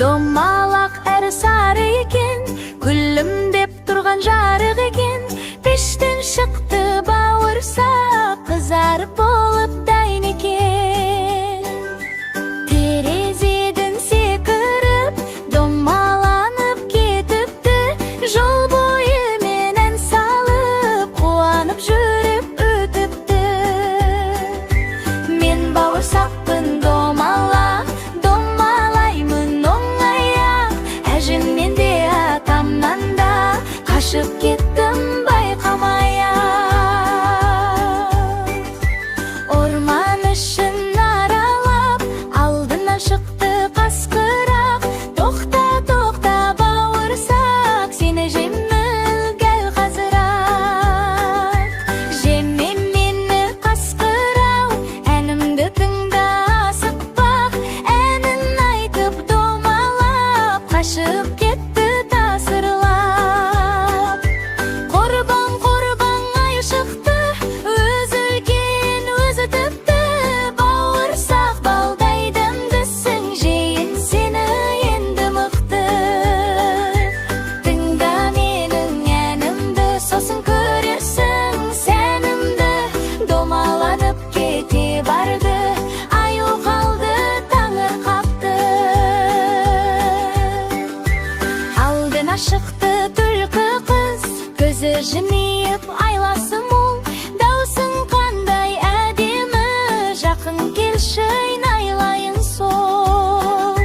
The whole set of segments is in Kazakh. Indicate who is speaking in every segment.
Speaker 1: Домалақ әрі сары екен, күлімдеп тұрған жарық екен. Пештен шықты бауырсақ, қызарып болып дайын екен. Терезеден секіріп, домаланып кетіпті. Жол бойымен ән салып, қуанып жүріп өтіпті. Мен бауырсақпын домалақ, домалаймын оңай-ақ. Әжемнен де, атамнан да қашып кеттім байқамай-ақ. Орман ішін аралап, алдына шықты қасқырақ. «Тоқта, тоқта, бауырсақ, сені жеймін дәл қазір-ақ». «Жеме мені, қасқыр-ау, әнімді тыңда, асықпақ». Әнін айтып, домалап, қашып кетті тасырлап. Қорбаң, қорбаң аю шықты, өзі үлкен, өзі тіпті. «Бауырсақ, балдай дәмдісің, жейін сені енді мықты. Тыңда менің әнімді, сосын көрерсің сәнімді». Домаланып кете барды, аю қалды таңырқапты. Алдына шықты түлкі қыз, көзі жымиып, айласы мол. «Даусың қандай әдемі, жақын келші, айналайын сол».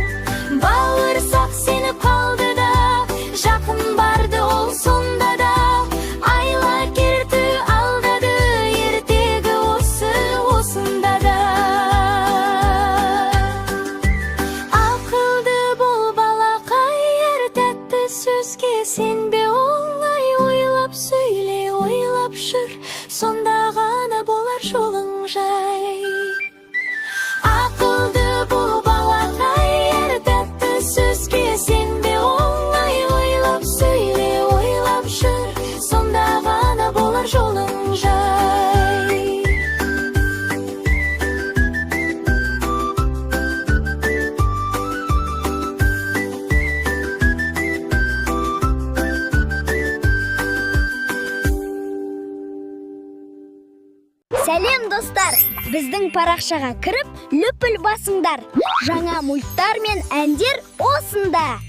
Speaker 1: Бауырсақ сеніп қалды да, жақын барды ол сонда да. Айлакер алдады, ертегі осы осында да. Ақылды бол, балақай, әр тәтті сөзге сенбе оңай. Ойлап сөйле, ойлап жүр, сонда ғана болар жолың жай. Ақылды бол, балақай, әр тәтті сөзге сенбе оңай. Ойлап сөйле, ойлап жүр, сонда ғана болар жолың жай.
Speaker 2: Сәлем, достар! Біздің парақшаға кіріп, лүпіл басыңдар. Жаңа мульттар мен әндер осында.